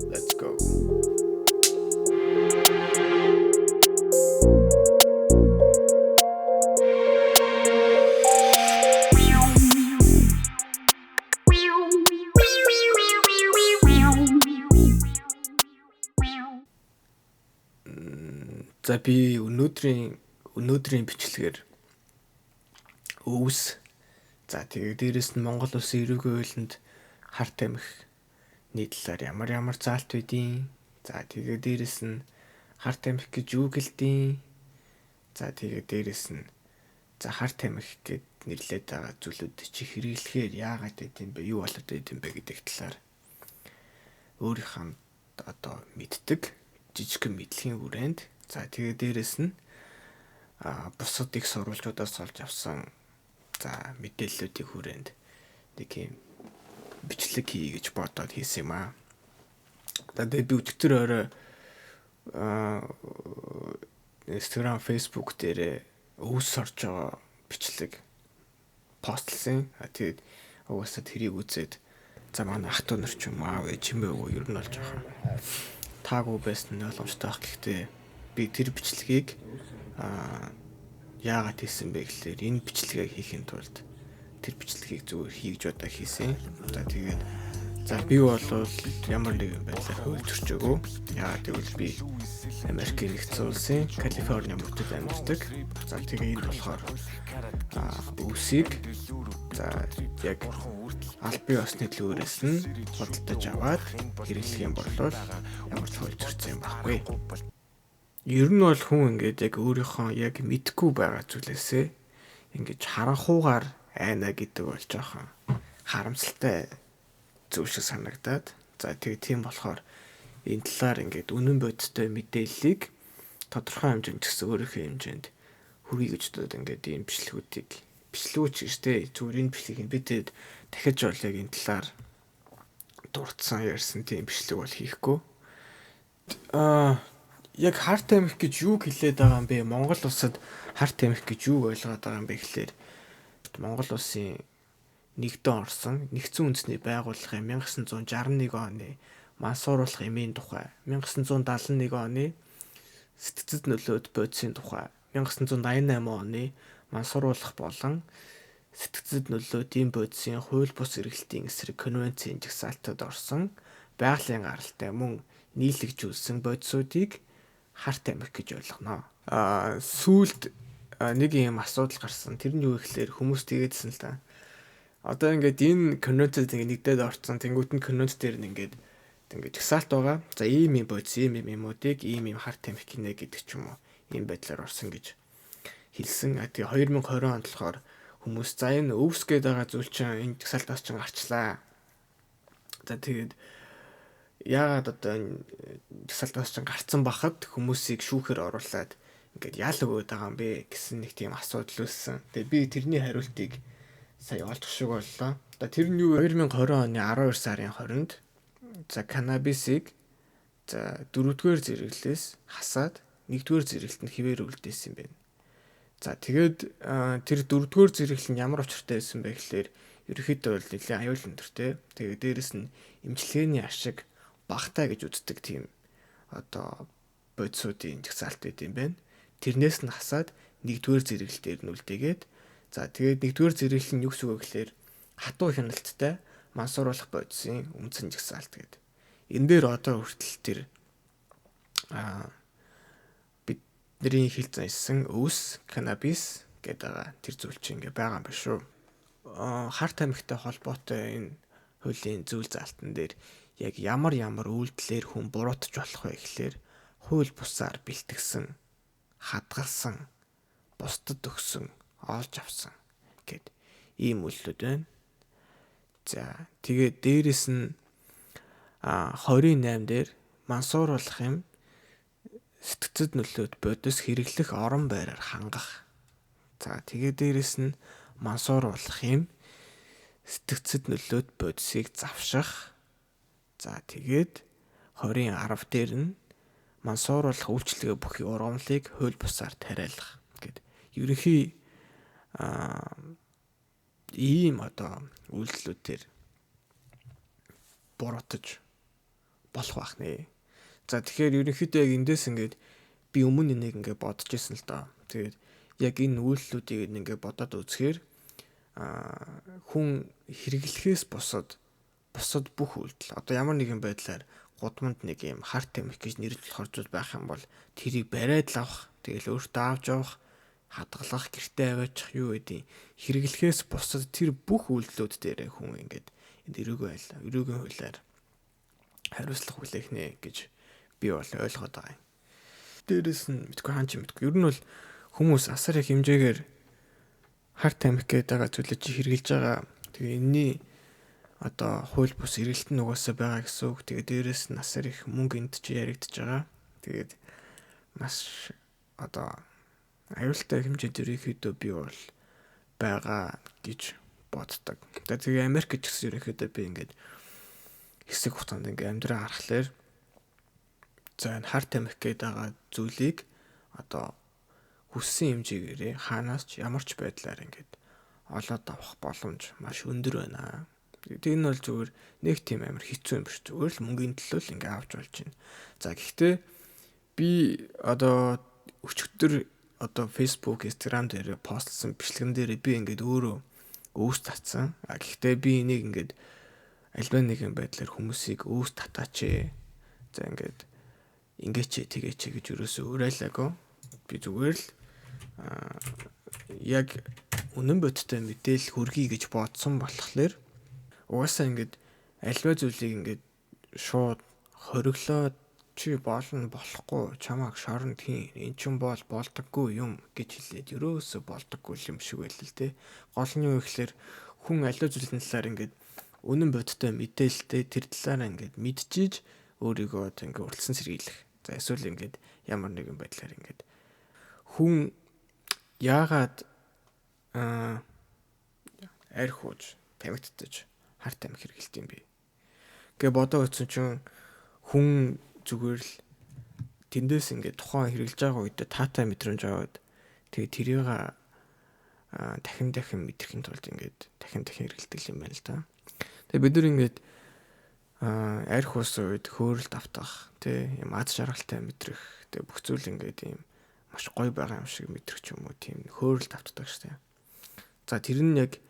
Let's go. За би өнөөдрийн бичлэгээр өвс. За тэгээ дээрэс нь Монгол улсын эрүүгийн хуулинд хар тамхины талаар ямар заалт байдیں۔ За тэгээ дээрэс нь хар тамхи гэж юу гэлдیں۔ За тэгээ дээрэс нь за хар тамхи гэд нэрлээд байгаа зүйлүүд чи хэрэглэхээр яагаад байд юм бэ? Юу болоод байд юм бэ гэдэг талаар өөрийнхөө одоо мэддэг жижигхэн мэдлэгийн хүрээнд. За тэгээ дээрэс нь бусад их сурвалжуудаас олж авсан за мэдээллүүдийн хүрээнд нэг юм бичлэг хий гэж бодоод хийсэн юм аа. За тэгээ би өчигдөр орой Instagram, Facebook дээр өвс орж байгаа бичлэг постлсан. Тэгээд угаасаа тэрийг үзээд за манай ах トゥ нар ч юм аа вэ чимээгүй ер нь болж байгаа. Таагүй байсан нь ойлгомжтой байх. Гэхдээ би тэр бичлэгийг яагаад хийсэн бэ гэхлээр энэ бичлэгийг хийхин тулд тэр бичлэгийг зүгээр хий гэж бодоо хийсэн. За тэгээд за би бол ямар нэгэн байдлаар хууль зөрчөөгүй. Яагаад гэвэл би Америкийн нэгдсэн улсын Калифорни мужид амьдардаг. За тэгээ энд болохоор өвсийг за яг албан ёсны төлөөрөөс нь худалдаж аваад хэрэглэх юм бол ямар ч хууль зөрчсөн юм байхгүй. Ер нь бол хүн ингээд яг өөрийнхөө яг мэдгүй байгаа зүйлээсээ ингэж харанхуугаар айна гэдэг бол жоохон харамсалтай зүйл шиг санагдаад. За тэгээ тийм болохоор энэ талаар ингээд үнэн бодиттой мэдээллийг тодорхой хэмжээнд ч гэсэн өөрийнхөө хэмжээнд хүргэе гэж бодоод ингээд ийм бичлэгүүдийг бичлүүч гэж тэ зүгээр энэ бичлэгийг би тэгээд дахиж бол яг энэ талаар дурдсан ярьсан тийм бичлэг бол хийхгүй. Яг хар тамхи гэж юу хэлээд байгаа юм бэ? Монгол улсад хар тамхи гэж юу ойлгоод байгаа юм бэ гэхлээр Монгол улсын нэгдэн орсон нэгдсэн үндэсний байгууллагын 1961 оны мансууруулах эмийн тухай, 1971 оны сэтгцэд нөлөөт бодисын тухай, 1988 оны мансууруулах болон сэтгцэд нөлөөт ийм бодисын хууль бус эргэлтийн эсрэг конвенцийн жагсаалтад орсон байгалийн гаралтай мөн нийлэгжүүлсэн бодисуудыг хар тамхи гэж ойлгоно. Сүүлд нэг юм асуудал гарсан. Тэр нь юу гэхлээр хүмүүс тэгээдсэн л да. Одоо ингээд энэ конвенцид ингээд нэгдээд орцсон. Тэнгүүт нь конвенц дээр нь ингээд жагсаалт байгаа. За ийм юм бодис, ийм юм юмудыг ийм юм хар тамхи гинэ гэдэг ч юм уу. Ийм байдлаар орсон гэж хэлсэн. Тэгээ 2020 онд болохоор хүмүүс за энэ өвс гээд байгаа зүйл чинь энэ жагсаалтаас чинь гарчлаа. За тэгээд яагаад одоо энэ жагсаалтаас чинь гарцсан бахад хүмүүсийг шүүхээр оруулаад ингээд яал өгөөд байгаа юм бэ гэсэн нэг тийм асуудал үүссэн. Тэгээ би тэрний хариултыг сая олдох шиг боллоо. Одоо тэр нь юу 2020 оны 12 сарын 20-нд за каннабисыг за 4-р зэрэглээс хасаад 1-р зэрэглэлтэнд хിവэр үлдээсэн юм байна. За тэгээд тэр 4-р зэрэглэл нь ямар учиртай байсан бэ гэхлээр ерөнхийдөө бол нэлээд аюул өндөртэй. Тэгээд дээрэс нь эмчилгээний ашиг багтай гэж үздэг тийм одоо бодисуудын жагсаалт байд юм байна. Тэрнээс нь хасаад 1-р зэрэглэл дээр нь үлдээгээд за тэгээд 1-р зэрэглэл нь юу гэсэн үг вэ гэхлээр хатуу хяналттай мансууруулах бодисын үндсэн жагсаалт гэдэг. Энэ дээр одоо хүртэл тэр бидний хэл заншсан өвс, каннабис гэдэг байгаа тэр зүйл чинь ингээ байгаа юм байна шүү. Хар тамхитай холбоотой энэ хуулийн зүйл заалтан дээр яг ямар үйлдэлээр хүн буруутж болох вэ гэхлээр хууль бусаар бэлтгэсэн, хадгалсан, бусдад өгсөн, олж авсан гэд ийм үйлдэлүүд байна. За тэгээд дээрэс нь 28 дээр мансууруулах юм сэтгцэд нөлөөт бодис хэрэглэх орон байраар хангах. За тэгээд дээрэс нь мансууруулах юм сэтгцэд нөлөөт бодисыг завшах. За тэгээд 20-ын 10 дээр нь мансууруулах үйлчилгээ бүхий ургамлыг хууль бусаар тариалах гэд. Ерөнхий ийм одоо үйлдэлүүдээр буруутаж болох байх нэ. За тэгэхээр ерөнхийдөө яг эндээс ингээд би өмнө энийг ингээд бодож исэн л доо. Тэгээд яг энэ үйлдэлүүдийг ингээд бодоод үзэхээр хүн хэрэглэхээс бусад бүх үйлдэл одоо ямар нэгэн байдлаар гудамд нэг юм хар тамхи гэж нэрлэх болохоор зүйл байх юм бол тэрийг бариад л авах, тэгэл өөртөө авч явах, хадгалах, гэртээ аваачих юу гэдэг хэрэглэхээс бусад тэр бүх үйлдэлүүд дээр хүн ингээд энэ эрүүгийн хуулиар хариуцлага хүлээх нэ гэж би бол ойлгоод байгаа юм. Дээрээс нь мэдгүй хаан ч мэдгүй. Ер нь бол хүмүүс асар их хэмжээгээр хар тамхи гэдэг байгаа зүйлээ чи хэрэглэж байгаа. Тэгээ энэний одоо хууль бус эргэлт нь угаасаа байгаа гэсэн үг. Тэгээ дээрээс нь асар их мөнгө энд чи яригдж байгаа. Тэгээд маш одоо аюултай хэмжээнд ерөнхийдөө би бол байгаа гэж боддог. Тэгээ Америк ч гэсэн ерөнхийдөө би ингээд хэсэг хугацаанд ингээд амьдраа харахлаар за энэ хар тамхи гэдэг байгаа зүйлийг одоо хүссэн хэмжээгээрээ хаанаас ч ямар ч байдлаар ингээд олоод авах боломж маш өндөр байна. Тэгээ энэ бол зүгээр нэг тийм амар хэцүү юм биш. Зүгээр л мөнгөний төлөө л ингээд авч болж байна. За гэхдээ би одоо өчигдөр одоо Facebook, Instagram дээр постлсан бичлэгэн дээр би ингээд өөрөө өөс татсан. А гэхдээ би энийг ингээд альва нэгэн байдлаар хүмүүсийг өөс татаач ээ. За ингээд ингээч тэгээч гэж ерөөсөө уриалаагүй. Би зүгээр л яг үнэн бодиттой мэдээлэл хүргэе гэж бодсон болохоор угаасаа ингээд альва зүйлийг ингээд шууд хориглоод чи болно болохгүй чамааг шорон тийм эн чин бол болдоггүй юм гэж хэлээд ерөөсөө болдоггүй юм шиг байл л те. Гол нь юу гэхээр хүн аливаа зүйлийн талаар ингээд үнэн бодиттой мэдээлэлтэй тэр талаараа ингээд мэдчихийж өөрийгөө одоо ингээд уралдсан сэргийлэх. За эсвэл ингээд ямар нэгэн байдлаар ингээд хүн яагаад арх ууж тамхи татаж хар тамхи хэрэглэдэг юм бэ гэ бодоо утсан чинь хүн зүгээр л тэндээс ингээд тухайн хэрэглэж байгаа үедээ таатай мэдрэмж аваад тэгээ тэрийг дахин дахин мэдрэхин тулд ингээд дахин дахин хэрэглэдэг юм байна л да. Тэгээ бид нар ингээд арх уусан үед хөөрөлд автах тий юм аз жаргалтай мэдрэх тэгээ бүх зүйл ингээд юм маш гоё байгаа юм шиг мэдрэх ч юм уу тийм хөөрөлд автдаг шүү дээ. За тэр нь яг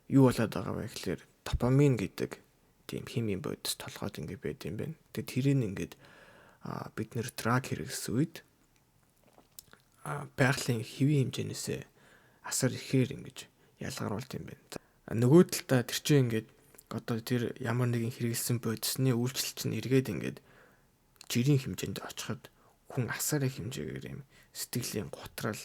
юу болоод байгаа вэ гэхлээр допамин гэдэг тийм химийн бодис толгойд ингээд байд юм байна. Тэгээ тэрийг ингээд бид нэр драг хэрэглэсэн үед байгалийн хэвийн хэмжээнээсээ асар ихээр ингэж ялгаруулд юм байна. Нөгөө талдаа тэр чинь ингээд одоо тэр ямар нэгэн хэрэглэсэн бодисны үйлчлэл чинь эргээд ингээд жирийн хэмжээнд очиход хүн асар их хэмжээгээр юм сэтгэлийн гутрал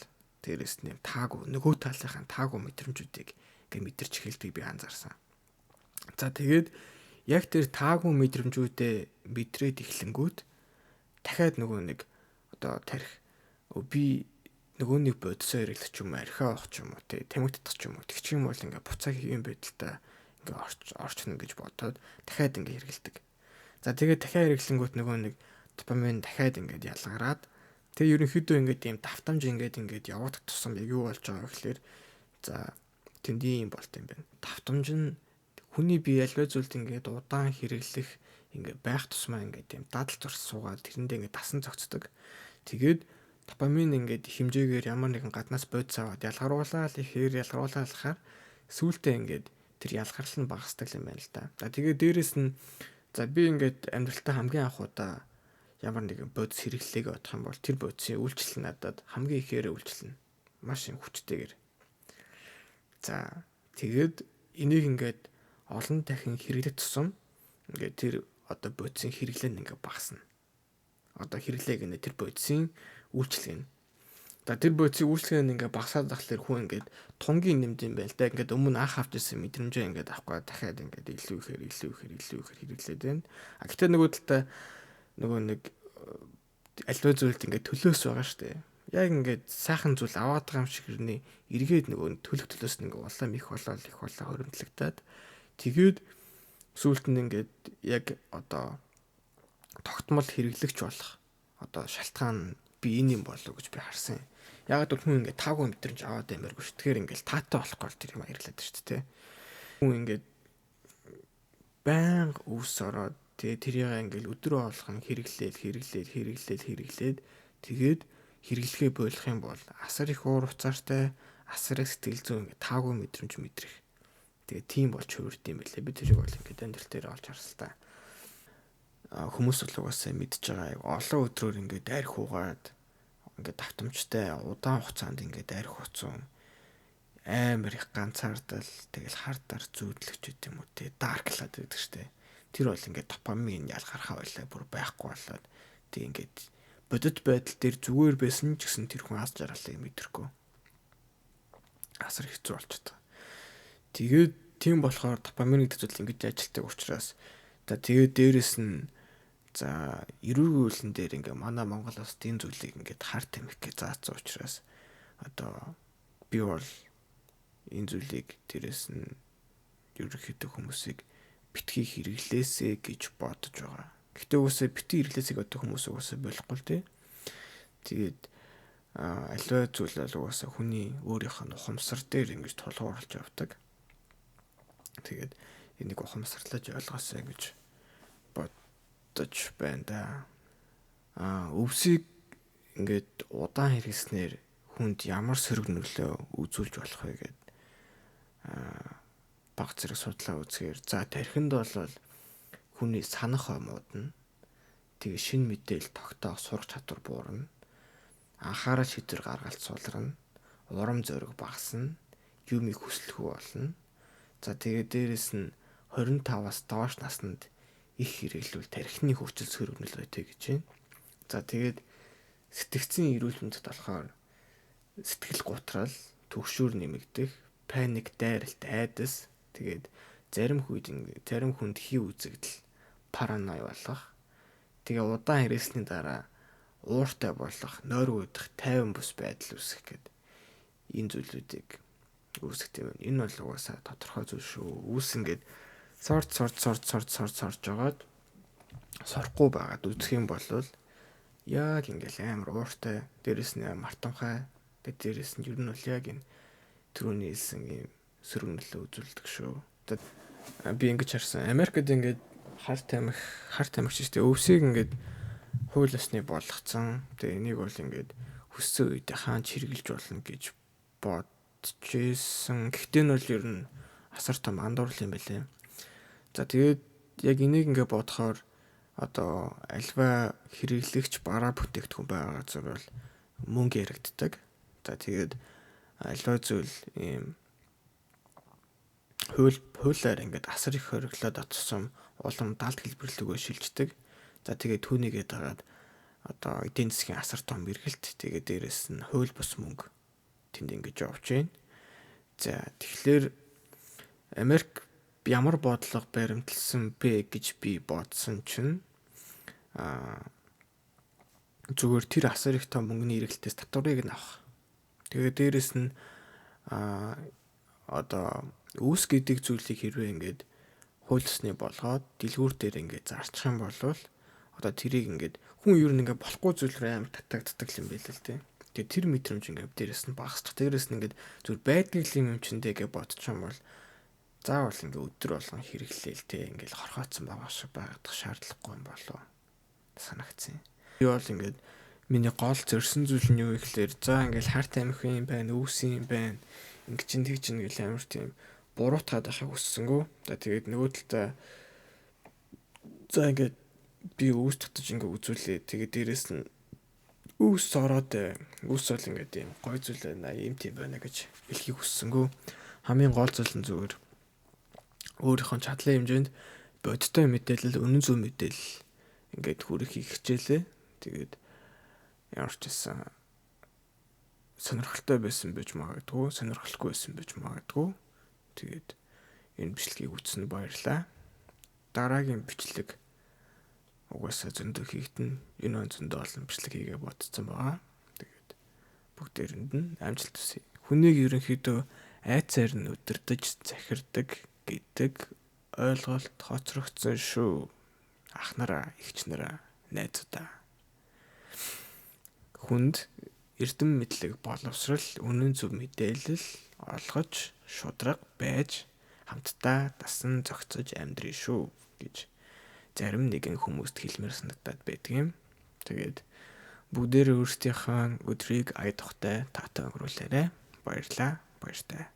дээрээс нь таагүй нөгөө талынхаа таагүй мэдрэмжүүдийг ингээд мэдэрч эхэлдэг би анзаарсан. За тэгээд яг тэр таагүй мэдрэмжүүдээ мэдрээд эхлэнгүүт дахиад нөгөө нэг одоо тарих би нөгөө нэг бодисоо хэрэглэх ч юм уу архиа авах ч юм уу тий тамхи татах ч юм уу тэгчих юм бол ингээ буцаа хэвийн байдалтай ингээ орчно гэж бодоод дахиад ингээ хэрэглэдэг. За тэгээд дахиад хэрэглэнгүүт нөгөө нэг допамин дахиад ингээд ялгараад тэгээ ерөнхийдөө ингээд ийм давтамж ингээд ингээд явагдах тусам яг юу болж байгаа гэхлээр за тэнд ийм болт юм байна. Давтамж нь хүний бие альва зүйлд ингээд удаан хэрэглэх ингээд байх тусмаа ингээд тийм дадал зурс суугаад тэрэндээ ингээд дасан зогцдог. Тэгээд допамин ингээд хэмжээгээр ямар нэгэн гаднаас бодис аваад ялгаруулаад ихээр ялгаруулахаар сүүлдээ ингээд тэр ялгарл нь багасдаг юм байна л да. За тэгээд дээрэс нь за би ингээд амьдралтаа хамгийн анх удаа ямар нэгэн бодис хэрэглээг бодох юм бол тэр бодисын үйлчлэл надад хамгийн ихээр үйлчлэнэ. Маш юм хүчтэйгээр. За тэгээд энийг ингээд олон дахин хэрэглэх тусам ингээд тэр одоо бодисын хэрэглээ нь ингээд багасна. Одоо хэрэглээ гэнэ тэр бодисын үйлчлэг нь. За тэр бодисын үйлчлэг нь ингээд багасаад ахлаар хүн ингээд тунгийн нэмд юм байл да. Ингээд өмнө анх авч ирсэн мэдрэмжээ ингээд авахгүй дахиад ингээд илүү ихээр илүү ихээр илүү ихээр хэрэглээд байна. А гэтээ нөгөө талдаа нөгөө нэг альва зүйлд ингээд төлөөс байгаа шүү дээ. Яг ингээд сайхан зүйл аваад байгаа юм шиг хэрнээ эргээд нөгөө төлөх төлөөс нь ингээд улам их болоод их болоо хоримтлагдаад тэгээд сүүлд нь ингээд яг одоо тогтмол хэрэглэгч болох одоо шалтгаан би энэ юм болов гэж би харсан. Яг л хүн ингээд таагүй мэдрэмж аваад баймааргүй шүү. Тэгэхээр ингээд таатай болохгүй тэр юм аярлаад шүү дээ. Хүн ингээд байнга өвс ороод Тэгээ тэрийг ингээл өдрөө болгон хэрэглээл тэгээд хэрэглэхээ болох юм бол асар их уур уцаартай, асар их сэтгэл зүйн ингээд таагүй мэдрэмж мэдрэх. Тэгээ тийм болж хувирд юм байлээ. Би тэрийг бол ингээд амьдрал дээр олж харсан л та. Хүмүүс бол угаасаа мэдж байгаа. Олон өдрөөр ингээд арх угаад ингээд давтамжтай удаан хугацаанд ингээд арх уцсан амар их ганцаардал, тэгэл хар дар зүүдлэгч гэдэг юм уу те, дарклаад байдаг штэ. Тэр бол ингээд допамин ялгархаа байлаа, бүр байхгүй болоод тэг ингээд бодит байдал дээр зүгээр байсан ч гэсэн тэр хүн аз жаргалыг мэдрэхгүй. Асар хэцүү болчихдог. Тэгээд тийм болохоор допамин гэдэг зүйл ингэж ажилтдаг учраас за тэгээд дээрэс нь за эрүүг үйлэн дээр ингээ манай Монгол улс тийм зүйлийг ингээд хар тамхи гэж заасан учраас одоо би бол энэ зүйлийг дээрэс нь ерөнхийдөө хүмүүсийг битгий хэрэглээсэй гэж бодож байгаа. Гэхдээ угаасаа битгий хэрэглээсэй гэдэг хүмүүс угаасаа болохгүй л дээ. Тэгээд аливаа зүйл бол угаасаа хүний өөрийнх нь ухамсар дээр ингэж тулгуурлаж явдаг. Тэгээд энийг ухамсарлаж ойлгоосэй гэж бодож байна да. Өвсийг ингээд удаан хэрэглэснээр хүнд ямар сөрөг нөлөө үзүүлж болох вэ гэд баг зэрэг судлаа үзэхээр за тархинд бол хүний санах омууд нь тэгээ шинэ мэдээлэл тогтоох сурах чадвар буурна, анхаарал шийдвэр гаргалт сулрана, урам зориг багасна, юмыг хүслэхүү болно. За тэгээ дээрэс нь 25-аас доош наснд их хэрэглүүл тархины хөгжил сөрөг нөлөөтэй гэж байна. За тэгээд сэтгцийн эрүүл мэндэд болохоор сэтгэл гутрал, төгшүүр нэмэгдэх, паник, дайралт, айдас, тэгээд зарим хүнд хий үзэгдэл, параной болох, тэгээ удаан хэрэглэсний дараа ууртай болох, нойр үүдэх, тайван бус байдал үүсгэх гээд энэ зүйлүүдийг үүсгэх юм. Энэ бол угаасаа тодорхой зүйл шүү. Үүс ингээд сорд жагаад сорохгүй байгаад үзэх юм бол яг ингээл амар ууртай, дээрэс нь мартамхай, тэгээд дээрэс нь ер нь бол яг энэ түрүүний хэлсэн ийм сөрөг нөлөө үзүүлдэг шүү. Би ингэж харсан. Америкт ингээд хар тамхи ч гэдэг өвсийг ингээд хууль ёсны болгоцсон. Тэгээ энийг бол ингээд хүссэн үедээ хаанч хэрэгжилж болно гэж бодож исэн. Гэхдээ нь бол ер нь асар том андуурл юм байлээ. За тэгээд яг энийг ингээд бодохоор одоо альва хэрэглэгч бараа бүтээгдэхүүн байгаа газар бол мөнгө яригддаг. За тэгээд альва зүйл ийм хуулиар ингээд асар их хориглоод очсон улам далд хэлбэрлэгөө шилждэг. За тэгээд түүнийгээ дагаад одоо эдийн засгийн асар том эргэлт, тэгээд дээрэс нь хууль бус мөнгө тэнд ингэж явж байна. За тэгэхээр Америк ямар бодлого баримтлсан бэ гэж би бодсон чинь зүгээр тэр асар их том мөнгөний эргэлтээс татварыг нь авах. Тэгээд дээрэс нь одоо үүс гэдэг зүйлийг хэрвээ ингээд хууль ёсны болгоод дэлгүүр дээр ингээд зарчих юм бол одоо тэрийг ингээд хүн ер нь ингээд болохгүй зүйл рүү амар татагддаг юм байл л дээ. Тэгээд тэр мэдрэмж ингээд дээрэс нь багасчих. Дээрэс нь ингээд зүгээр байдаг юм чиндээ гэж бодчих юм бол заавал ингээд өдөр болгон хэрэглээл те ингээд хорхоцсон байгаа шиг байгаадах шаардлагагүй юм болов санагдсан. Би бол ингээд миний гол зорьсон зүйл нь юу гэхээр за ингээд хар тамхи юм байна, өвс юм байна, ингээд чинь тэг чинь гэл амар тийм буруутгаад байхыг хүссэнгүү. За тэгээд нөгөө талдаа за ингээд би өвс татаж ингээд үзүүлээ. Тэгээд дээрэс нь өвс ороод өвс бол ингээд ийм гой зүйл байна, ийм тийм байна гэж хэлхийг хүссэнгүү. Хамгийн гол зүйл нь зүгээр өөрийнхөө чадлын хэмжээнд бодиттой мэдээлэл, үнэн зөв мэдээлэл ингээд хүргэхийг хичээлээ. Тэгээд ямар ч байсан сонирхолтой байсан байж магадгүй, сонирхолгүй байсан байж магадгүй. Тэгээд энэ бичлэгийг үзсэн баярлалаа. Дараагийн бичлэг угаасаа зөндөө хийгдэн. Энэ он зөндөө олон бичлэг хийгээ бодсон байгаа. Тэгээд бүгдээрэнд нь амжилт хүсье. Хүнийг ерөнхийдөө айцаар нь өдөрдөж захирдаг гэдэг ойлголт хоцрогдсон шүү. Ах нараа, эгч нараа, найзуудаа. Хүнд эрдэм мэдлэг боловсрал, үнэн зөв мэдээлэл олгож, шударга байж хамтдаа дасан зохицож амьдрий шүү гэж зарим нэгэн хүмүүст хэлмээр санагдаад байдаг юм. Тэгээд бүгдээрээ өөрсдийнхөө өдрийг ая тухтай таатай өнгөрүүлээрэ. Баярлалаа. Баяртай.